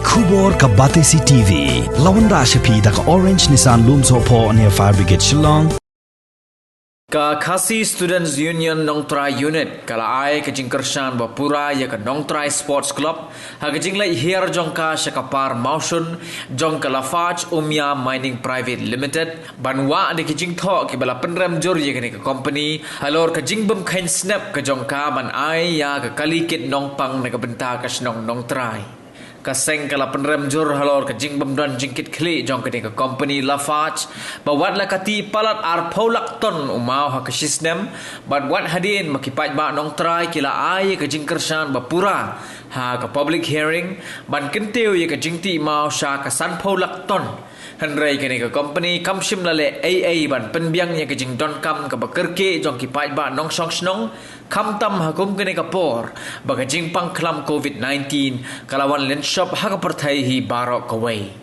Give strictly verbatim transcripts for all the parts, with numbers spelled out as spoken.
Khubor ka Batesi T V. La wanrah sha phi da ka Orange Nissan Lumsohphoh near Fire Brigade Shillong. Ka Khasi Students Union Nongtrai Unit ka la ai ka jingkyrshan ba pura ïa ka Nongtrai Sports Club ha ka jingleit hiar jong ka sha ka par mawshun jong ka Lafarge Umia Mining Private Limited, ban wad ïa ki jingthoh kiba la pynrem jur ïa kane ka company halor ka jingbymkheiñ snep ka jong ka ban ai ïa ka kali kit nongpang na ka bynta ka shnong Nongtrai. Ka seng ka la pynrem jur halor ka jingbymdon jingkitkhlieh jong kane ka company Lafarge, ba wat la ka tih palat arphew lak ton u maw ha ka shisnem, bad wat hadien ba ki paidbah Nongtrai ki la ai ïa ka jingkyrshan ba pura ha ka public hearing ban kyntiew ïa ka jingtih maw sha ka sanphew lak ton. Hynrei kane ka company kam shym la leh ei ei ban pynbiang ïa ka jingdonkam kaba kyrkieh jong ki paidbah nongshong shnong, khamtam ha kum kane ka por ba ka jingpang khlam covid nineteen ka la wan lynshop ha ka pyrthei hi baroh kawei.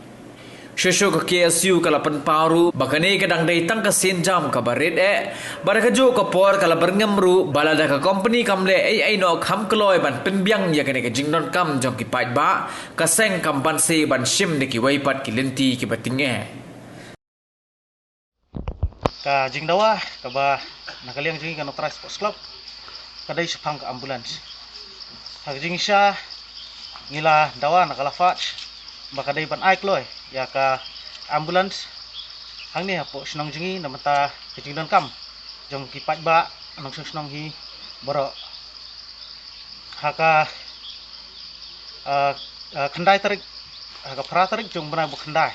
Shuh shuh ka K S U ka la pynpaw ruh ba kane ka dang dei tang ka sienjam kaba rit eh, bad ha kajuh ka por ka la byrngem ruh ba lada ka company kam leh ei ei noh kham kloi ban pynbiang ïa kane ka jingdonkam jong ki paidbah, ka seng kam banse ban shim da kiwei pat ki lynti kiba tyngeh. Ka jingdawa kaba na ka liang jong ngi ka Nongtrai Sports Club ka dei shaphang ka ambulance. Ha ka jingshisha ngi la dawa na ka Lafarge ba ka dei ban ai kloi ïa ka ambulance hangne hapoh shnong jong ngi na bynta ka jingdonkam jong ki paidbah nongshong shnong hi baroh. Ha ka, ah, ah, khyndai tarik, ha ka phra tarik jong u bnai ba khyndai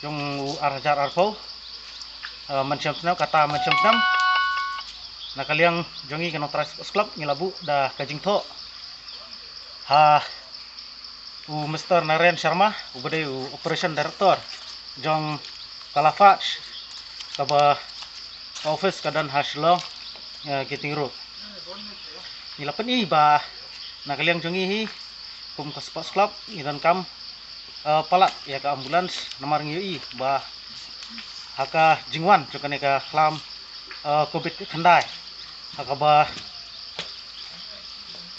jong u ar hajar arphew, ah, mynshem snem, kata mynshem snem, na ka liang jong ngi ka Nongtrai Sports Club ngi la buh da ka jingthoh ha u Mister Naren Sharma, uba dei u Operation Director jong ka Lafarge, kaba ka office ka don ha Shillong, eh, Genting Road. Ngi la pyni ba na ka liang jong ngi hi kum ka sports club ngi donkam, eh, palat ïa ka ambulance, namar ngi ïohi ba ha ka jingwan jong kane ka khlam, eh, covid khyndai, ha kaba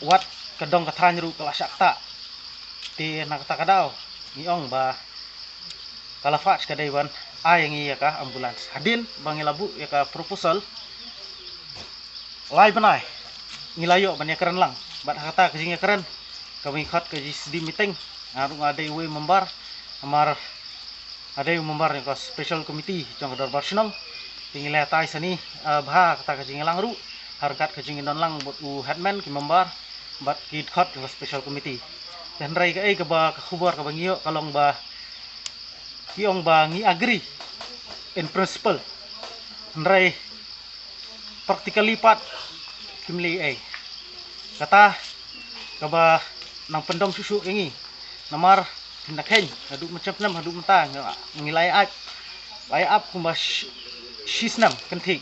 wat ka dong ka thaiñ ruh ka la shah ktah. Te na kata ka daw ngi ong ba ka Lafarge ka dei ban ai ïa ngi ïa ka ambulance. Hadien ba ngi la buh ïa ka proposal, lai bnai ngi la ïoh ban ïakren lang. Bad ha kata ka jingïakren kaba ngi khot ka G C D meeting, nga ruh nga dei uwei u member, namar nga dei u member jong ka special committee jong ka dorbar shnong. Te ngi la ïatai sani, eh, bha kata ka jingïalang ruh ha ryngkat ka jingïadon lang bad u headman, ki member bad ki dkhot jong ka special committee. Te hynrei kaei kaba ka khubor kaba ngi ïoh ka long ba ki ong ba ngi agree in principle, hynrei practically pat kim leh ei. Kata kaba nang pyndom shuh shuh ïa ngi, namar phin da kheiñ haduh mynshem snem haduh mynta ngi la ïa ap, la ïa ap kumba shi, shisnem kynthih.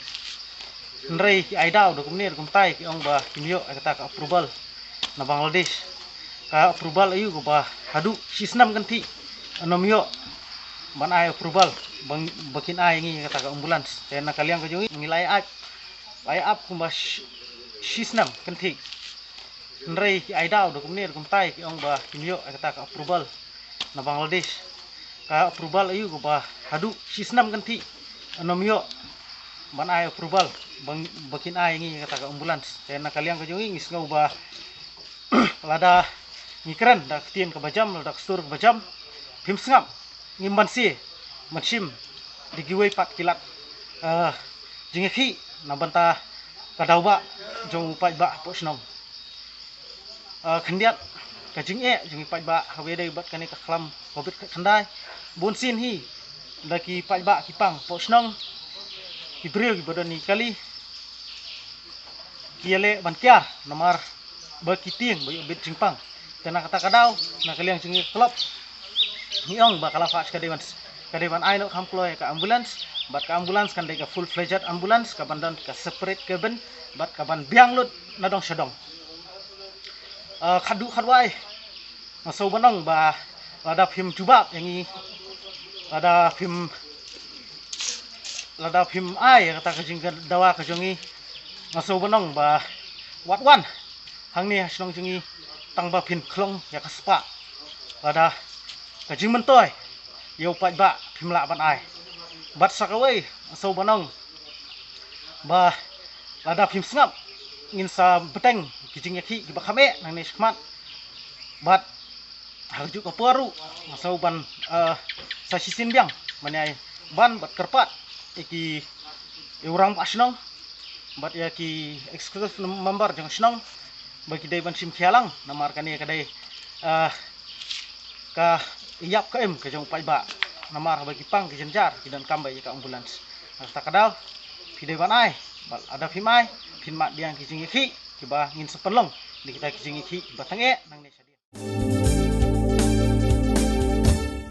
Hynrei ki ai daw da kumne da kumtai, ki ong ba kim ïoh ïa kata ka approval na Bangladesh. Ka approval aïu kaba haduh shisnem kynthih ym ïoh ban ai approval ba, ba kin ai ngi kata ka ambulance. Te na ka liang ka jong ngi, ngi la ïa ap, la ïa ap kumba shi, shisnem kynthih. Hynrei ki ai daw da kumne da kumtai, ki ong ba kim ïoh ïa kata ka approval na Bangladesh. Ka approval aïu kaba haduh shisnem kynthih ym ïoh ban ai approval ba, ba kin ai ngi kata ka ambulance. Te na ka liang ka jong ngi, ngi sngew ba lada ngi kren da ka ktien kaba jam, lada ka sur kaba jam, phim sngap, ngim banse ban shim da kiwei pat ki lad, eh, jingïakhih na bynta ka daw bah jong u paidbah hapoh shnong. Eh, khyndiat ka jingeh jong ki paidbah ha kaba ïadei bad kane ka khlam covid khyndai, bun sien hi da ki paidbah ki pang hapoh shnong, ki briew kiba don ïa ki kali, ki ïaleh ban kiar namar ba ki tieng ba ïoh bit jingpang. Te na kata ka daw, na ka liang jong ngi ka club, ngi ong ba ka Lafarge ka dei ban, ka dei ban ai noh kham kloi ka ambulance, bad ka ambulance kan dei ka full fledged ambulance, ka ban don ka separate cabin, bad ka ban biang lut na dong sha dong. Ah, khatduh khatwai, nga sngew ban ong ba lada phim jubab ïa ngi, lada phim, lada phim ai ïa kata ka jingdawa ka jong ngi, nga sngew ban ong ba wat wan hangne ha shnong jong ngi tang ba phin khlong ïa ka spah. Lada ka jingmyntoi ïa u paidbah phim lah ban ai. Bad sa kawei, sngewbha ban ong ba lada phim sngap, ngin sa bteng ki jingïakhih kiba kham eh nangne shakhmat. Bad ha kajuh ka por ruh, sngewbha ban, eh, sa shisien biang ban ïai ban bad kyrpad ïa ki, ïa u rangbah shnong bad ïa ki executive member jong shnong ba ki dei ban shim khia lang, namar kane ka dei, eh, ka ïap ka im ka jong u paidbah. Namar haba ki pang ki jynjar ki donkam ba ïa ka ambulance. Hangta ka daw phi dei ban ai, bad lada phim ai, phin mad biang ki jingïakhih kiba ngin sa pynlong da kita ki jingïakhih kiba tang eh nangne.